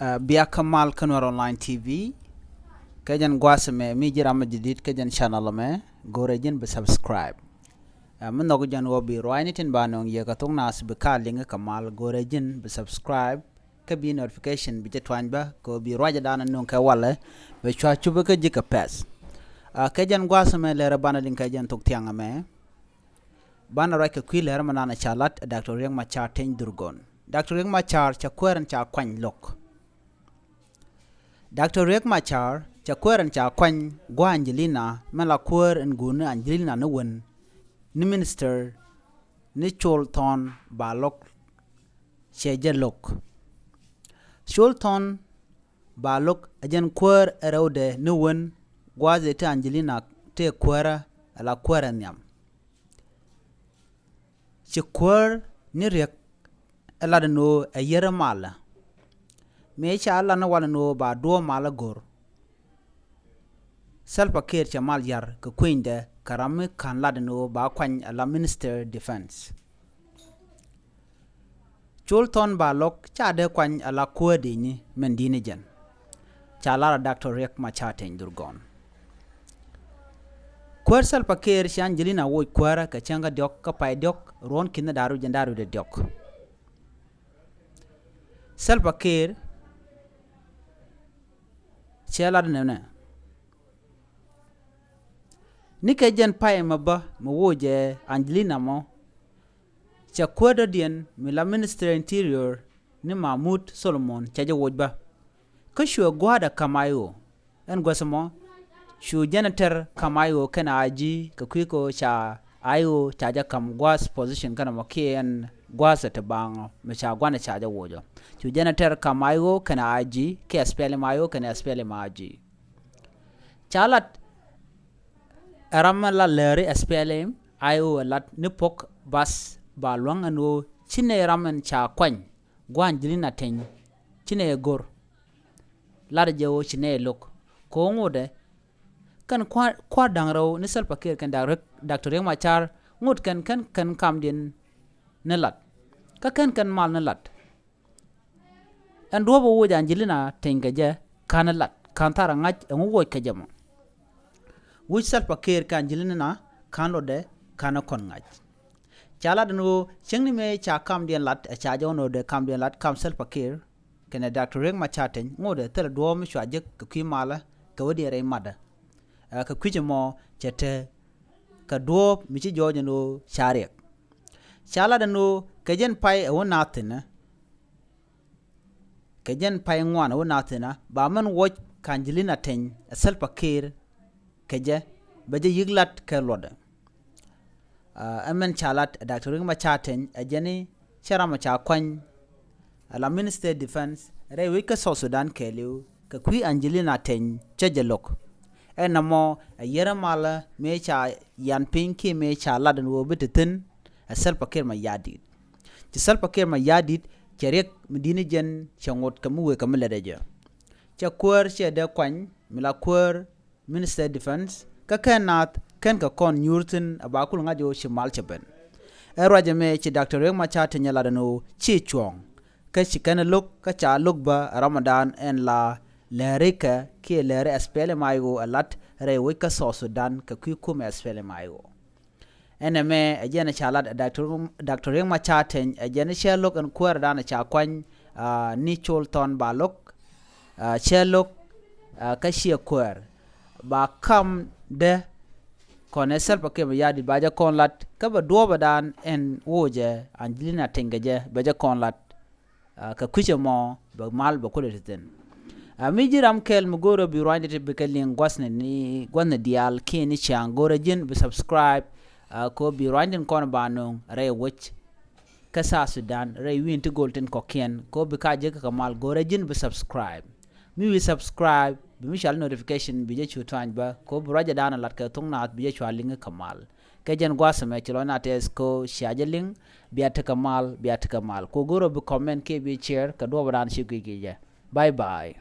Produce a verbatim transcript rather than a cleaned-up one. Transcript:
Ɛ, bia kä mal kä Nuɛr Online T V. Kɛ jɛn gua̱a̱th ɛmɛ, mi ji̱ ram mi jadid kä jɛn channel ɛmɛ, go̱rɛ ji̱n bi subscribe. Ɛ, mi nhɔk jɛn ɣöö bi ruaacni tin ba nöŋ yɛ kɛ thok naath bi ka liŋ kɛ mal, go̱rɛ ji̱n bi subscribe. Kä bi notification bi jɛ tuany bä kɛ ɣöö bi ruacdan nöŋ kɛ walɛ bɛ cua cupä kä ji̱ kɛ pɛth. Ɛ, kɛ jɛn gua̱a̱th ɛmɛ lɛrɛ banɛ liŋ kɛ jɛn thok thiaŋ ɛmɛ. Banɛ ruac kɛ kui̱ lɛr mɛ nanɛ ca lat ɛ Doctor Riek Machar Teny Dhurgon. Doctor Riek Machar cɛ kuäär in ca kuany lo̱k. Doctor Riek Machar cɛ kuäär in ca kuany gua̱a̱ Angelina, mɛ la kuäär in guuni Angelina ni wen, ni minister ni Col Thɔn Balok cɛ jɛ lo̱k. Col Thɔn Balok ɛ jɛn kuäär ɛ rɛwdɛ ni wen gua̱a̱th ɛ ti Angelina tëë kuäärä ɛ la kuäärä nhiam. Ci kuäär ni Riek ɛ lat ni ɣöö ɛ yɛrɛ malä. Mëë ca lat ni wal ni ɣöö ba duɔ̱ɔ̱p malä go̱r. Salva Kiir cɛ mal yar kɛ kuenydɛ kɛ ram mi ka̱n lat ni ɣöö ba kuany ɛ la Minister Defense. Col Thɔn Balok ca dee kuany ɛ la kuäär di̱i̱ni mɛn di̱i̱ni jɛn. Ca lar ɛ Doctor Riek Machar Teny Dhurgon. Kuäär Salva Kiir ci Angelina woc kuäärä kɛ cäŋ kä diɔ̱k kä pay diɔ̱k ruɔ̱n ki̱n da̱r wi̱c jɛn da̱r wi̱c dee diɔ̱k. Salva Kiir cɛ lat nɛnɛ. Ni kɛ jɛn pay mɛ bä mɛ woc ɛ Angelina mɔ. Cɛ kuäär dɔ̱diɛn mi la Minister Interior ni Mahmoud Solomon cɛ jɛ woc bä. Kä cuɛ gua̱a̱dɛ ka̱m I O. Ɛn guäth ɛmɔ cu jɛn ɛ tɛr ka̱m I O kɛnɛ I G kɛ kui̱ kɛ ɣöö ca I O ca jɛ ka̱m gua̱a̱th position kɛnɛ mɔ kiɛ ɛn gua̱a̱th ɛ ti baaŋɔ mi ca gua̱nɛ ca jɛ woc ɔ. Cu jɛn ɛ tɛr ka̱m I O kɛnɛ I G kiɛ S P L M I O kɛnɛ S P L M I G. Ca lat ɛ ram ɛ la lääri S P L M I O ɛ lat ni pok bas ba lua̱ŋ ɛn ɣöö ci nɛ ram ɛn ca kuany gua̱a̱ Angelina Teny ci nɛ ɛ go̱r. Lat jɛ ɣöö ci nɛ ɛ lo̱k ko̱o̱ŋ ŋotdɛ kɛn kua̱r da̱ŋ rɛw ni Salva Kiir kɛn Doctor Riek Machar ŋot kɛn kɛn kɛn kamdiɛn ni lat. Kä kɛn kɛn mal ni lat. Ɛn duɔ̱ɔ̱p ɛ woc Angelina Teny kɛ jɛ ka̱n lat ka̱n thar ɛ ŋa̱c ɛŋu woc kɛ jɛ mɔ. Wi̱c Salva Kiir kɛ Angelina ka̱n lotdɛ ka̱n ɛ kɔn ŋa̱c. Ca lat ɛn ɣöö cieŋni mëë ca kamdiɛn lat ɛ ca jɛ ɣän ɣöö dee kamdiɛn lat kam Salva Kiir kɛnɛ Doctor Riek Machar Teny ŋotdɛ thilɛ duɔ̱ɔ̱p mi cua jek kɛ kui̱ malä kɛ wädiɛn rɛy matdä. Ɛ kɛ kui̱c ɛmɔ cɛ te kɛ duɔ̱ɔ̱p mi ci jɔɔc ɛn ɣöö ca riɛk. Ca lat ɛn ɣöö kɛ jɛn pay ɛ wä naath thi̱n ɛ kɛ jɛn pay ŋuan ɛ wä naath thi̱n ɛ ba mɛn woc kɛ Angelina Teny ɛ Salva Kiir kɛ jɛ bɛ jɛ yi̱k lat kɛ luɔtdɛ. Ɛ mɛn ca lat ɛ Doctor Riek Machar Teny ɛ jɛn i̱ cɛ ram ɔ ca kuany ɛ la Minister Defense rɛy wec kä South Sudan kɛɛliw kɛ kui̱ Angelina Teny cɛ jɛ lo̱k. Ɛn nɔmɔ ɛ yɛrɛ malä mëë ca yan piny kiɛ mëë ca lat ɛn ɣöö bi te thi̱n ɛ Salva Kiir Mayardit. Ci Salva Kiir Mayardit cɛ riɛk mi di̱t ni jɛn cɛ ŋot kɛ mi wëë kɛ mi lätdɛ jɛ. Cɛ kuäär cɛ dee kuany mi la kuäär Minister Defense kä kɛn naath kɛn kɛ kɔn nyuur thi̱n a ba kul ŋa̱c ɣöö ci mal cɛ ben. Ɛ ruac ɛmɛ ci Doctor Riek Machar Teny ɛ lat ɛn ɣöö ci cuɔ̱ɔ̱ŋ kä ci kɛn ɛ lo̱k kä ca lo̱k bä ɛ Ramadan ɛn la lääri kɛ kiɛ lääri S P L M I O ɛ lat rɛy wec kä South Sudan kɛ kui̱ kumɛ S P L M I O. Ɛn ɛmɛ ɛ jɛn ɛ ca lat ɛ Doctor Riek Machar Teny ɛ jɛn ɛ cɛ lo̱k ɛn kuäärdan ɛ ca kuany ni Col Thɔn Balok. Cɛ lo̱k kä ciɛ kuäär ba kamdɛ kɔn ɛ Salva Kiir Mayardit ba jɛ kɔn lat kä bɛ duɔ̱ɔ̱pdan ɛn wocɛ Angelina Teny kɛ jɛ bɛ jɛ kɔn lat. Kɛ kui̱cɛ mɔ bɛ mal bɛ kulɛ ti thi̱n. Mi ji̱ ram kɛl mi go̱o̱rä bi ruanydiɛ ti bikɛ liŋ gua̱thni ni gua̱thni diaal kiɛ ni ciaŋ go̱o̱rä ji̱n bi subscribe. Kɛ ɣöö bi ruanydiɛn kɔn ba nöŋ rɛy wec kä South Sudan rɛy wi̱i̱n ti go̱o̱l tin kɔ̱kiɛn kɛ ɣöö bi ka jek kɛ mal go̱o̱rä ji̱n bi subscribe. Mi wi̱i̱ subscribe bi mi cual notification bi jɛ cu tuany bä kɛ ɣöö bi ruacdan lat kɛ thok naath bi jɛ cua liŋ kɛ mal. Kɛ jɛn gua̱a̱th ɛmɛ ci lɔcna tɛth kɛ ɣöö cia jɛ liŋ. Bia tekɛ mal, bia tekɛ mal. Kɛ ɣöö go̱o̱rä bi comment kiɛ bi share kɛ duɔ̱ɔ̱pdan ci guic kɛ jɛ. Bye bye.